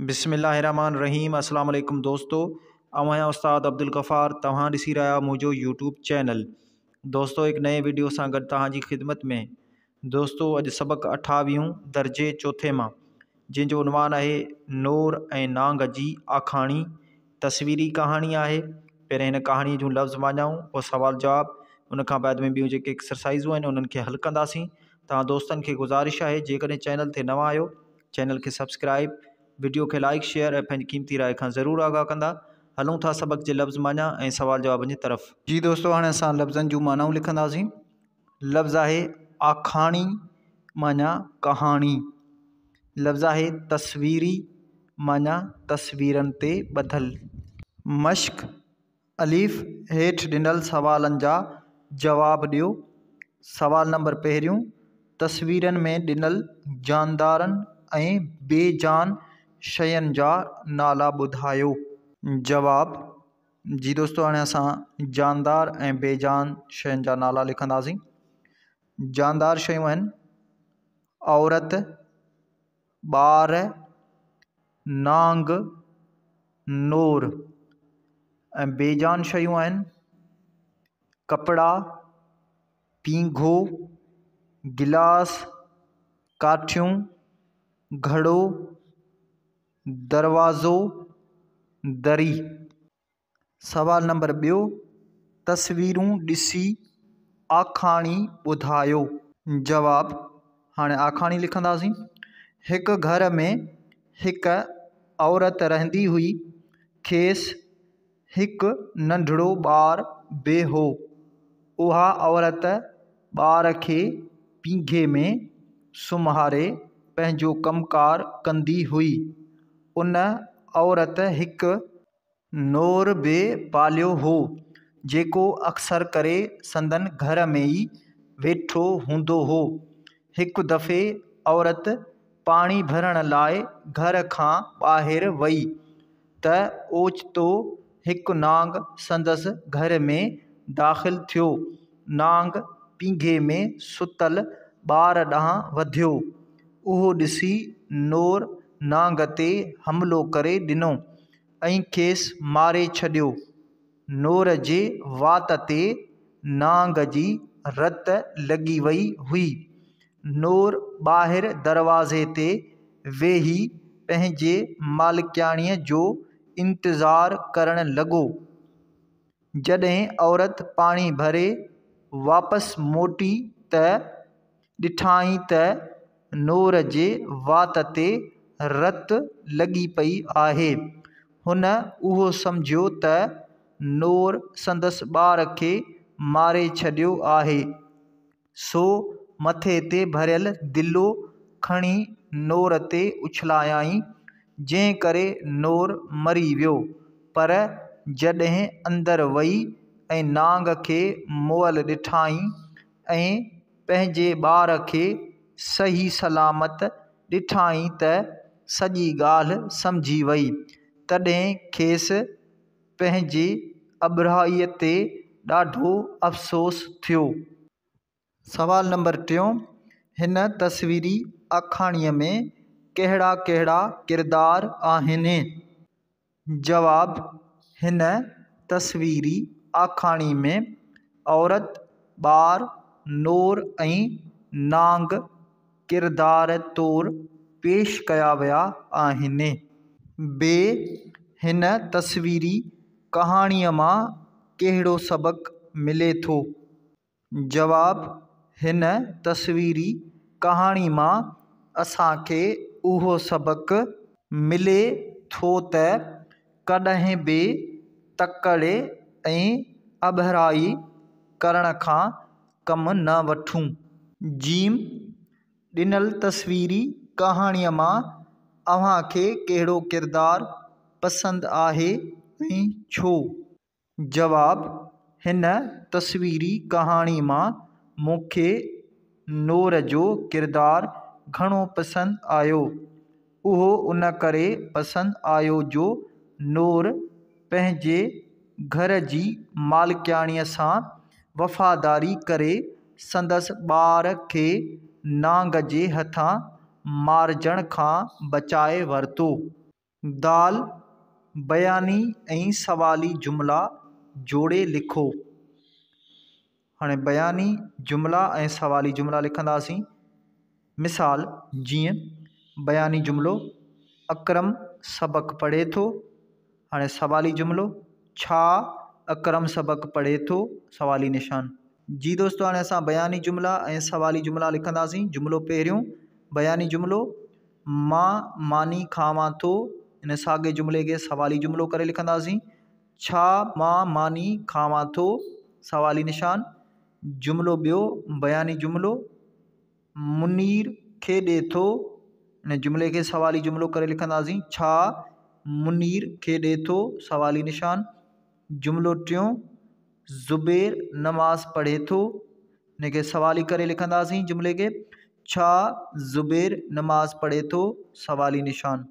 بسم الله الرحمٰن الرحيم اسلام عليڪم دوستو آئون آهيان استاد عبدالغفار توهان ڏسي رهيا آهيو منهنجو يوٽيوب چينل دوستو هڪ نئين وڊيو سان گڏ توهان جي خدمت ۾ دوستو اڄ سبق اٺاويهون درجي چوٿين مان جنهن جو عنوان آهي نور ۽ نانگ جي آکاڻي تصويري ڪهاڻي آهي پهرين هن ڪهاڻي جون لفظ معنائون پوء سوال جواب ان کان بعد ۾ ٻيون جيڪي ايڪسرسائزون آهن انهن کي حل ڪنداسين توهان دوستن کي گذارش آهي جيڪڏهن چينل تي نوان آهيو چينل کي سبسڪرائيب، وڊيو کي لائيڪ شيئر ۽ پنهنجي قيمتي راء کان ضرور آگاهه ڪندا. هلون ٿا سبق جي لفظ معنيٰ ۽ سوال جوابن جي طرف. جي دوستو هاڻي اسان لفظن جون معنائون لکنداسين. لفظ آهي آکاڻي معنيٰ ڪهاڻي. لفظ آهي تصويري معنيٰ تصويرن تي ٻڌل. مشق، الف، هيٺ ڏنل سوالن جا جواب ڏيو. سوال نمبر پهريون، تصويرن ۾ ڏنل جاندارن ۽ بي جان شين جا نالا ٻڌايو. جواب، جي دوستو هاڻي اسان جاندار ۽ بي جان شين جا نالا لکنداسين. جاندار شيون آهن، عورت، ٻار، نانگ، نور ۽ بي جان شيون آهن، ڪپڙا، پينگهو، گلاس، ڪاٺيون، گهڙو، دروازو، دري. سوال نمبر ٻيو، تصويرون ڏسي آکاڻي ٻڌايو. جواب، هاڻي آکاڻي لکنداسين. هڪ گهر ۾ هڪ عورت رهندي هئي. کيس هڪ ننڍڙو ٻار به هو. اها عورت ٻار کي پينگهي ۾ سمهاري پنهنجو ڪم ڪار ڪندي هئي. ان عورت هڪ. نور به پاليو هو، جيڪو اڪثر ڪري سندن گهر ۾ ئي ويٺو هوندو هو. هڪ دفعي عورت پاڻي ڀرڻ لاء گهر کان ٻاهر وئي ته اوچتو هڪ نانگ سندس گهر ۾ داخل ٿيو. نانگ پينگهي ۾ ستل ٻار ڏانهن وڌيو. اهو ڏسي نور نانگ تي حملو ڪري ڏنو. ۽ کيس ماري ڇڏيو. نور جي وات تي نانگ جي رت لڳي وئي هئي. نور ٻاهر دروازي تي ويهي پنهنجي مالڪياڻيء جو انتظار ڪرڻ لڳو. جڏهن عورت پاڻي ڀري واپس موٽي ته ڏٺائين ته نور جي وات تي رت لڳي پئي آهي. هن اهو سمجهيو ته نور سندس ٻار کي ماري ڇڏيو آهي. سو مٿي تي ڀريل دلو کڻي نور تي اڇلايائين، جنهن ڪري نور مري ويو. پر جڏهن اندر وئي ۽ نانگ کي مئل ڏٺائين ۽ پنهنجي ٻار کي صحيح سلامت ڏٺائين ته سڄي ڳالهه سمجهي وئي. تڏهن کيس پنهنجي اٻهرائيء تي ڏاڍو افسوس ٿيو. سوال نمبر ٽيون، هن تصويري آکاڻيء ۾ ڪهڙا ڪهڙا ڪردار آهن؟ جواب، هن تصويري آکاڻي ۾ عورت، ٻار، نور ۽ نانگ ڪردار طور پيش ڪيا ويا آهن. بي، هن تصويري ڪهاڻيء مان ڪهڙو سبق ملي ٿو؟ جواب، هن تصويري ڪهاڻي مان اسان کي اهو سبق. ملي ٿو ته ڪڏهن به تڪڙ ۽ اٻهرائي ڪرڻ کان ڪم نه وٺون. جيم، ڏنل تصويري ڪهاڻيء مان اوهان کي ڪهڙو ڪردار پسند آهي ۽ ڇو؟ جواب، هن تصويري ڪهاڻي مان مون کي نور جو ڪردار گهڻو پسند آيو. اهو ان ڪري پسند آيو جو نور پنهنجي گهر جي مالڪياڻيء سان وفاداري ڪري سندس ٻار کي نانگ جي هٿان مارجڻ کان بچائي ورتو. دال، بياني ۽ سوالي جملا جوڙي لکو. هاڻي بياني جملا ۽ سوالي جملا لکنداسين. مثال جيئن بياني جملو اڪرم سبق پڙهي ٿو. هاڻي سوالي جملو ڇا اڪرم سبق پڙهي ٿو؟ سوالي نشان. جي دوستو هاڻي اسان بياني جملا ۽ سوالي جملا لکنداسين. جملو پهريون بياني جملو مان ماني کاوان ٿو. ان ساڳي جملي کي سوالي جملو ڪري لکنداسين. ڇا مان ماني کاوان ٿو؟ سوالي نشان. جملو ٻيو بياني جملو منير کيڏي ٿو. ان جملي کي سوالي جملو ڪري لکنداسين. ڇا منير کيڏي ٿو؟ سوالي نشان. جملو ٽيون زبير نماز پڙهي ٿو. ان کي سوالي ڪري لکنداسين جملي کي. ڇا زبير نماز پڙهي ٿو؟ سوالي نشان.